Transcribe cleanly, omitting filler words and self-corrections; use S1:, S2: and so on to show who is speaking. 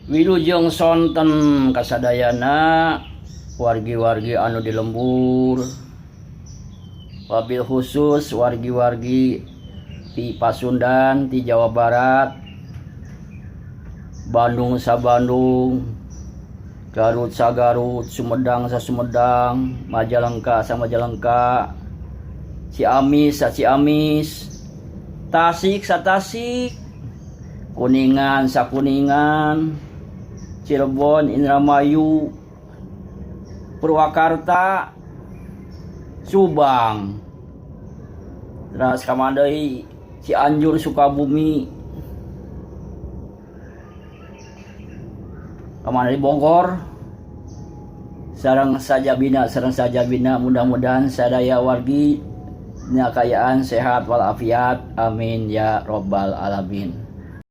S1: Wilujeng sonten kasadayana wargi-wargi anu di lembur, wabil khusus wargi-wargi di Pasundan, di Jawa Barat, Bandung sa Bandung, Garut sa Garut, Sumedang sa Sumedang, Majalengka sa Majalengka, Ciamis sa Ciamis, Tasik sa Tasik, Kuningan sa Kuningan, Cirebon, Indramayu, Purwakarta, Subang, terus kamana deui, Cianjur, Sukabumi, kamana di Bogor, sareng sajabina mudah-mudahan sadaya wargi dina kaayaan sehat walafiat, amin ya robbal alamin.